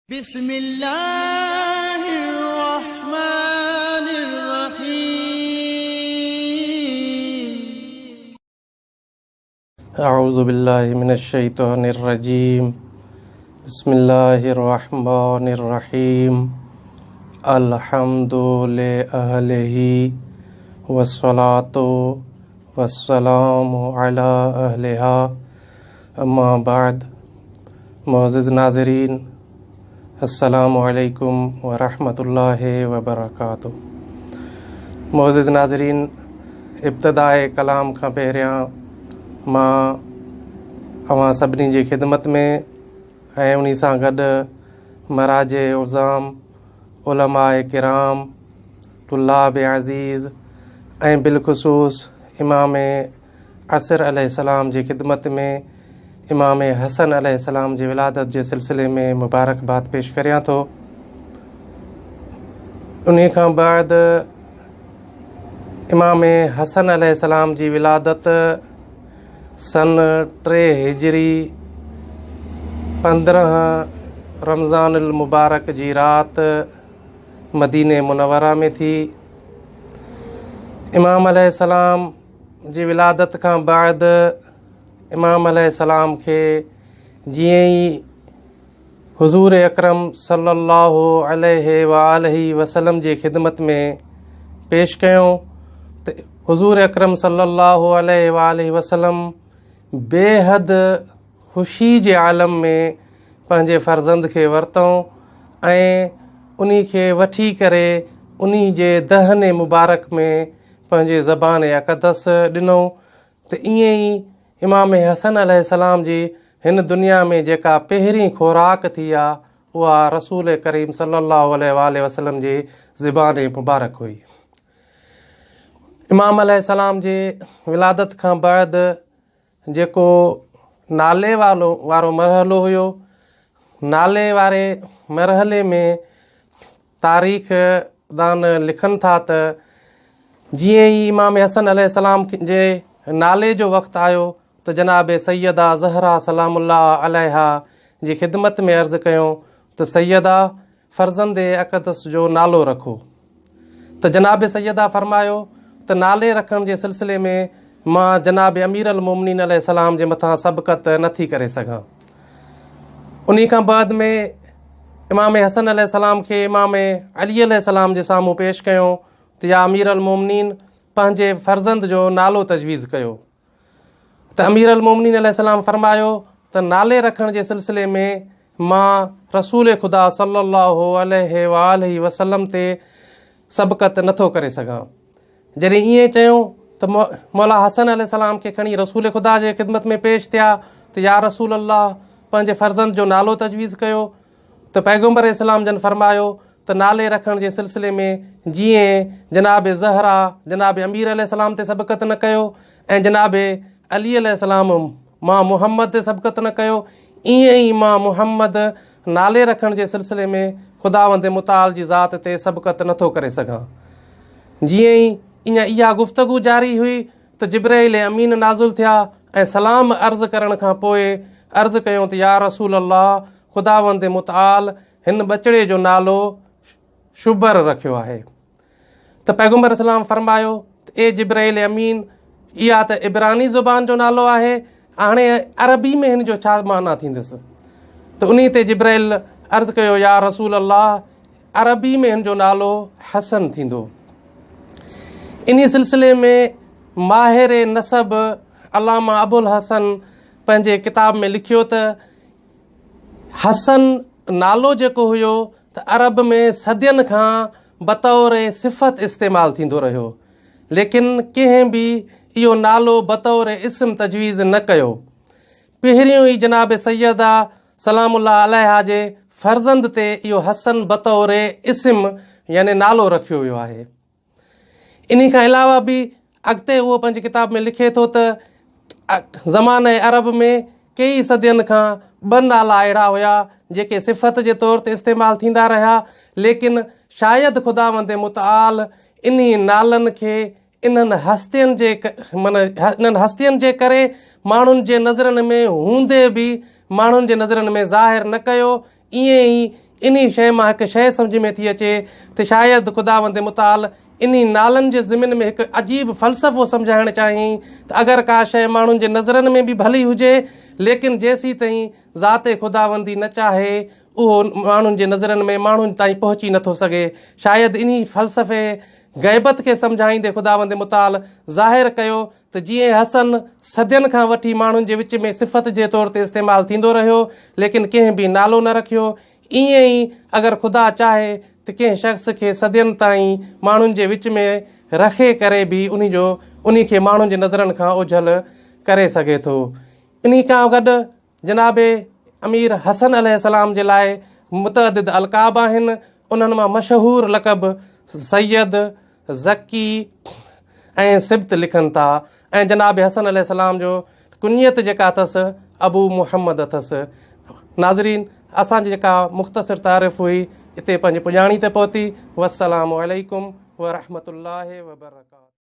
بسم الله الرحمن الرحيم. اعوذ بالله من الشيطان الرجيم. بسم الله الرحمن الرحيم. الحمد لأهله والصلاة والسلام على اهلها. اما بعد، معزز ناظرين، السلام عليڪم ورحمة الله وبرڪاته. معزز ناظرين، ابتداء ڪلام کان پهريان مان اوهان سڀني جي خدمت ۾ ۽ انهي سان گڏ مراجع عظام، علماء ڪرام، طلاب عزيز ۽ بالخصوص امام عصر عليه السلام جي خدمت ۾ امام حسن عليه السلام جي ولادت جي سلسلي ۾ مبارڪباد پيش ڪريان ٿو. انهي کان بعد امام حسن عليه السلام جي ولادت سن 3 هجري 15 رمضان المبارڪ جي رات مديني منوره ۾ ٿي. امام عليه السلام جي ولادت کان بعد امام عليه السلام کي جيئن ئي حضور اڪرم صلي الله عليه وآله وسلم جي خدمت ۾ پيش ڪيو ته حضور اڪرم صلي الله عليه وآله وسلم بيحد خوشي جي عالم ۾ پنهنجي فرزند کي ورتو ۽ انهي کي وٺي ڪري انهي جي دهن مبارڪ ۾ پنهنجي زبان اقدس ڏنو ته ائين ئي امام حسن عليه السلام جي هن دنيا ۾ جيڪا پهرين خوراڪ ٿي آ اها رسول ڪريم صلي الله عليه وآله وسلم جي زبان مبارڪ هئي. امام عليه السلام جي ولادت کان بعد جيڪو نالي وارو مرحلو هيو، نالي واري مرحلي ۾ تاريخ دان لکن ٿا ته جيئن ئي امام حسن عليه السلام جي نالي جو وقت آيو ته جناب سيده زهرا سلام الله عليها جي خدمت ۾ عرض ڪيو ته سيده فرزند اقدس جو نالو رکو. ته جناب سيده فرمايو ته نالي رکڻ جي سلسلي ۾ مان جناب امير المومنين عليه السلام جي مٿان سبقت نه ٿي ڪري سگهان. انهي کان بعد ۾ امام حسن عليه السلام کي امام علي عليه السلام جي سامهون پيش ڪيو ته يا امير المومنين پنهنجي فرزند جو نالو تجويز ڪيو. ته امير المومنين عليه السلام فرمايو ته نالي رکڻ جي سلسلي ۾ مان رسول خدا صلي الله عليه وآله وسلم تي سبقت نٿو ڪري سگهان. جڏهن ائين چيو ته مولا حسن عليه السلام کي کڻي رسول خدا جي خدمت ۾ پيش ٿيا ته يا رسول الله پنهنجي فرزند جو نالو تجويز ڪيو. ته پيغمبر اسلام جن فرمايو ته نالي رکڻ جي سلسلي ۾ جيئن جناب زهرا جناب امير عليه السلام تي سبقت نه ڪيو ۽ جناب علي عليه السلام مان محمد تي سبقت نه ڪيو، ائين ئي مان محمد نالي رکڻ جي سلسلي ۾ خداوند متعال جي ذات تي سبقت نه ٿو ڪري سگهان. جيئن ئي اڃا اها گفتگو جاري هئي ته جبرائيل امين نازل ٿيا ۽ سلام عرض ڪرڻ کان پوء عرض ڪيو ته يا رسول الله خداوند متعال هن ٻچڙي جو نالو شبر رکيو آهي. ته پيغمبر اسلام فرمايو ته اي جبرائيل امين اها ته عبراني زبان جو نالو آهي، هاڻي عربي ۾ هن جو ڇا معنيٰ ٿيندس؟ ته انهي تي جبرائيل عرض ڪيو يا رسول الله عربي ۾ هن جو نالو حسن ٿيندو. انهي سلسلي ۾ ماهر نسب علامه ابوالحسن پنهنجي ڪتاب ۾ لکيو ته حسن نالو جيڪو هيو ته عرب ۾ صدين کان بطور صفت استعمال ٿيندو رهيو، ليڪن ڪنهن به اهو نالو بطور اسم تجويز نه ڪيو. پهريون ئي جناب سيده سلام الله عليها جي فرزند تي اهو حسن بطور اسم يعني نالو رکيو ويو آهي. انهي کان علاوه به اڳتي اهو پنهنجي ڪتاب ۾ لکي ٿو ته زمانه عرب ۾ ڪيئي صدين کان ٻه نالا اهڙا هيا جيڪي صفت جي طور تي استعمال ٿيندا رهيا، ليڪن شايد خداوند متعال انهي نالن کي انهن هستين جي معنيٰ انهن هستين جي ڪري ماڻهن جي نظرن ۾ هوندي به ماڻهن جي نظرن ۾ ظاهر نه ڪيو، ائين ئي انهي شيء مان هڪ شيء سمجهه ۾ ٿي اچي ته شايد خداوند متعال انهي نالن جي ضمن ۾ هڪ عجيب فلسفو سمجهائڻ چاهيائين ته اگر ڪا شيء ماڻهن جي نظرن ۾ به ڀلي هجي ليڪن جيسيتائين ذات خداوندي نه چاهي اهو ماڻهن جي نظرن ۾ ماڻهن تائين پهچي نٿو سگهي. شايد انهي فلسفي غيبت کي سمجهائيندي خداوند متعال ظاهر ڪيو ته جيئن حسن صدين کان وٺي ماڻهن جي وچ ۾ صفت جي طور تي استعمال ٿيندو رهيو ليڪن ڪنهن به نالو نه رکيو ائين ئي اگر خدا چاهي ته ڪنهن شخص کي صدين تائين ماڻهن جي وچ ۾ رکي ڪري به انهي جو انهي کي ماڻهن جي نظرن کان اوجهل ڪري سگهي ٿو. انهي کان گڏ جناب امير حسن عليه السلام جي لاء متعدد القاب آهن، انهن مان مشهور لقب سيد، زڪي ۽ سبط لکن ٿا ۽ جناب حسن عليه السلام جو ڪنيت جيڪا اٿس ابو محمد اٿس. ناظرين اسان جي جيڪا مختصر تعارف هئي اتي پنهنجي پڄاڻي تي پهتي. والسلام عليڪم ورحمة الله وبرڪاته.